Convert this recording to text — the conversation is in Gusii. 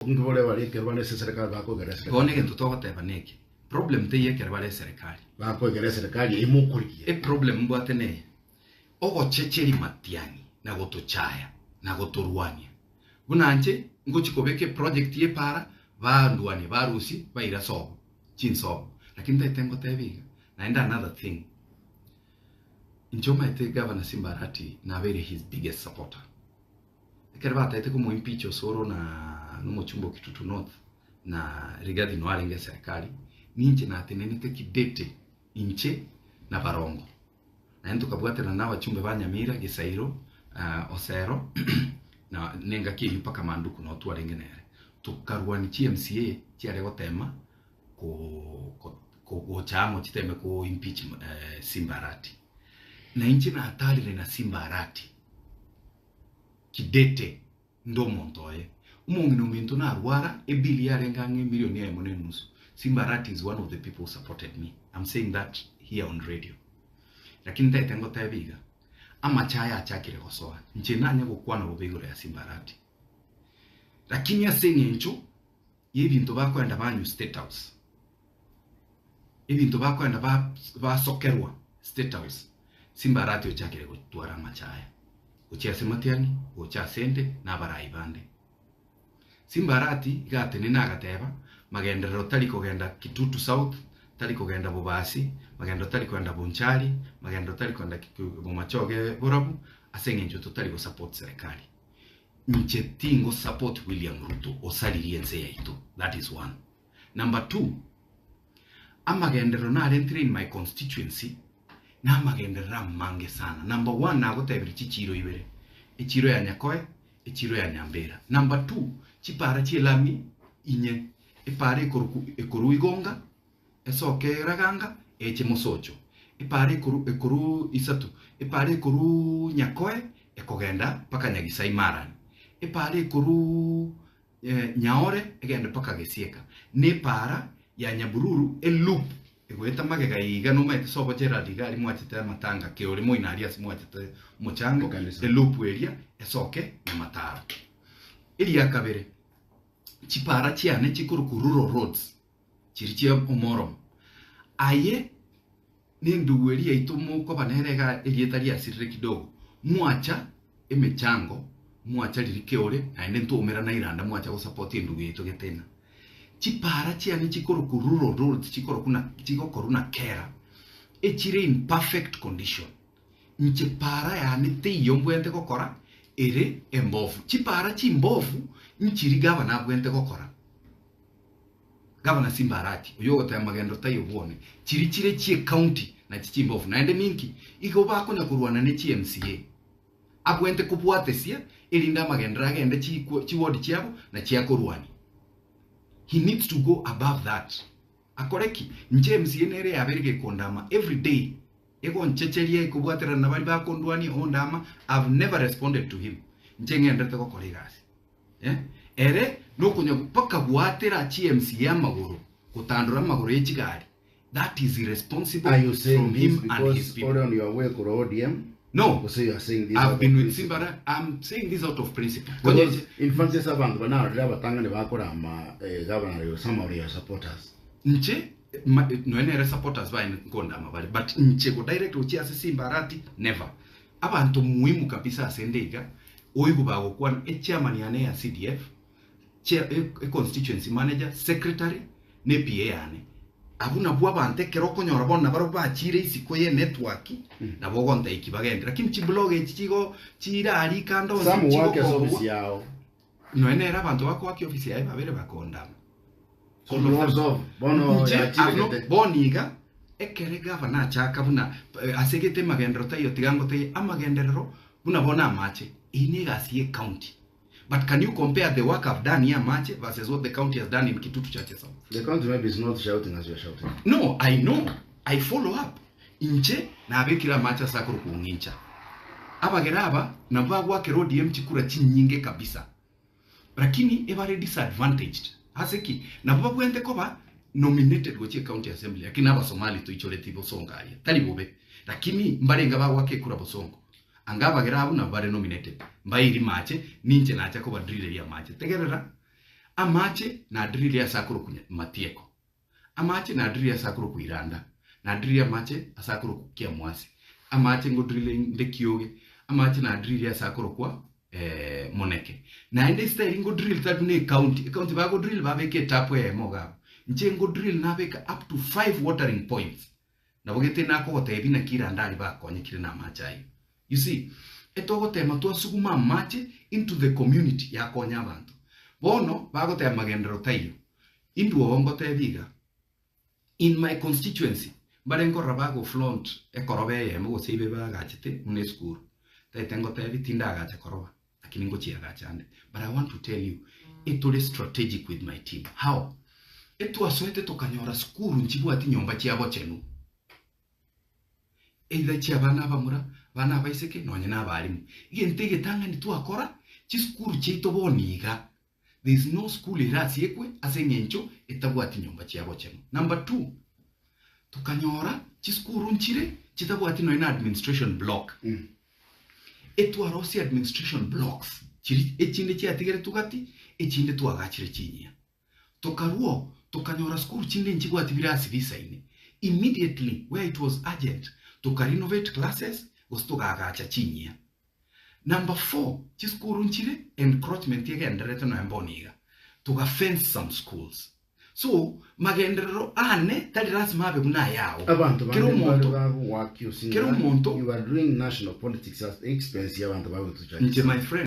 Inki boria bare ekero bare ase eserekari bakoegera eserekari? Bono egento togoteba neke, problem teiyo ekero bare eserekari. Bakoegera eserekari eyio mokorigia. Eproblem mbwate neye, ogochecheria matiang'i na gotochaya na gotorwania. Buna inche ngochia kobeka eproject y'epaara, bandwanie barusie baire sobo, chinsobo. Lakini ntaete ngotebe iga, naende another thing, inche omanyete Governor Simba Arati nabeire his biggest supporter. Ekero batagete komoimpeacha Osoro na nomochumba o Kitutu North na Rigathi noe arenge eserekari, ninche natenenete kidete inche na Barongo. Naende tokabwaterana na abachumbe ba Nyamira, Gisairo, Osero na nengaki eyio mpaka Manduku noo twarenge nere. Tokarwania chi MCA chiare gotema gocha amo chiteme ko impeach Simba Arati. Na inche natarire na Simba Arati. Kidete, inde omonto oye. Omong'ina ominto narwara, ebill yarenge ang'e emilion eyemo na enusu. Simba Arati is one of the people who supported me. I'm saying that here on radio. Lakini ntaete ngotebe iga, amache aya achakire gosoa, inche nanye gokwana bobe igoro ya Simba Arati. Lakini ase eng'encho y'ebinto bakoenda banywa State House, ebinto bakoenda basokerwa State House, Simba Arati ochakire gotwara amache aya, gochia ase Matiang'i, gocha ase 'nde, na abarai bande. Simba Arati iga atenene agateba, Magenderero tari kogenda Kitutu South, tari kogenda Bobasi, magenderero tari kogenda Bonchari, magenderero tari kogenda Bomachoge Borabu, ase eng'encho totari gosupport serikali. Inche tingo support William Ruto osaririe ense yaito, that is one. Number two, amagenderero narentire in my constituency namagenderero amange sana. Number one nagotebirie chichiro ibere, echiro ya Nyakoe, echiro ya Nyambera. Number two, chipara chi'elami inye, epara ekoruku ekorwa Igonga, esoke Raganga, eche Mosocho. Epara ekoru ekoru isato, epara ekoru Nyakoe ekogenda mpaka Nyagisai Marani. Epara ekoru Nyaore egende mpaka Gesieka, na epaara ya Nyabururu eloop egoeta magega iga nomaete sobo Gerald iga aria mwachete amatanga keore moino aria ase mwachete omochango Ekanisa. eloop eria esoke Nyamataro. Eria kabere, chipaara chiane chikorokwa rural roads chiria chia omoromo aye Nendugu eria yaito mokoba nere iga erieta riasirire kidogo, mwacha emechango, mwacha riria keore, naende ntoumerana iranda mwacha gosupport endugu yaito getena. Chipara chiane chikorokwa rural roads chikorokwa na chigokorwa na kera, echire in perfect condition. Inche para yane teiyo mbwente gokora ere embofu. Chipara chimbofu nchiri gavana abwente gokora. Gavana Simba Arati, oyio ogoteba magendo taiyo bwone, chiri chire chie county nachi chimbofu naende ninki igo bakonya korwana ne chi MCA abwente kobwatesia erinde amagenderero agende chi ward chiabo na chiakorwania. He needs to go above that. Akore ki? Inche MCA nere yabeire gekondama every day egonchecheria ekobwaterana na baria bakondwania ondama I've never responded to him. Inche ng'enderete gokora egasi. Ere nokonya mpaka goatera chiMCA amagoro, gotandora amagoro ye chigari, that is irresponsible Are you saying from this him and his because people. ore on your way korwa ODM? No, Gose you are saying this I've out of been with principle? Simba, I'm saying this out of principle. Konya Because in fact ase abanto bane arorire abatang'ani bakorama eh, governor your some of your supporters. Inche ma- nonya nere supporters baye nkondama bare but inche go direct gochia ase Simba Arati never. Abanto muhimu kabisa ase ende iga, oigwe bagokwana echairman yane ya CDF, chair, e constituency manager, secretary ne PA yane. Abwo nabwo abanto ekero okonyora bono nabarabwo bachire isiko ye network nabo ogontebia ki bagende. Lakini chiblog echi chigo chirarika ande onsi Some work as chigokombwa office yao. nonya nere abanto bakoaka ofisi yaye babere bakondama. So close off. Bono Inche yachire abno gete. bono iga ekere gavana achaka buna eh, asegete magenderero taiyo tiga ngotebie amagenderero buna bono amache eyio ne egasi ye county but can you compare the work I've done ya amache versus what the county has done in Kitutu Chache South? The county maybe is not shouting as you are shouting. No, I know. I follow up. Inche nabekire amache ase akorokwa ong'incha. Abagere aba nabwo bagwakera ODM chikura chinyinge kabisa. Lakini ebare disadvantaged. Ase ki? Nabo babwenerete koba nominated gochia ecounty assembly lakini abasomali toichoreti bosongo aria. Tari bobe. Lakini mbarenge abagoaka ekura bosongo. Anga abagere abwo nabo bare nominated. Mbairi mache, ninche nacha kobadrileria amache. Tegerera. Amache nadiririe ase akorokwa Matieko. Amache nadiririe ase akorokwa Iranda. Nadiririe amache ase akorokwa Kiamwasi. Amache ngodiririe inde Kioge. Amache nadiririe ase akorokwa Moneke. Naende estyle ngodrill tari buna ecounty. Ecounty bagodrill babeka etapu eyemo iga abwo. Inche ngodrill nabeka up to five watering points. Nabo gete nakogotebia naki Iranda aria bakonyekire namache ayio. You see, etogotema twasuguma amache into the community yakonya abanto. Bono bagoteba magenderero taiyo. Intwe oo ngotebia iga, in my constituency mbare nkorora bago flaunt ekoroba eyemo gose ibe bagachete buna esukuru. Taete ngotebie tindagacha koroba lakini ngochiagacha ande. But I want to tell you, etore strategic with my team. How? Etwasoete tokanyora sukuru nchibwati nyomba chiabo chenu. Either chi'abana abamura, abana abaiseke, nonye na abalimu. Egento egetang'ani twakora, chisukuru chiaito bono iga, there is no school erasiekwe ase eng'encho etabwati nyomba chiabo chenu. Number two, tokanyora chisukuru nchire chitabwati nonye na administration block. Etwarosia administration blocks chiri echinde chiatigeretwe gati, echinde twagachire chinyia. Tokarua oo, tokanyora sukuru chinde nchibwati birasi bisaine. Immediately where it was urgent, toka renovate classes gose togaagacha chinyia. Number four, chisukuru nchire encroachment egendererete nonya mbono iga, toga fence some schools. So, magenderero ane tari lasima abe buna ayao. Abanto Kera bande mbare omonto, bagoakia kera osinga omonto, you are doing national politics at the expense y'abanto bagotucha inche my friend.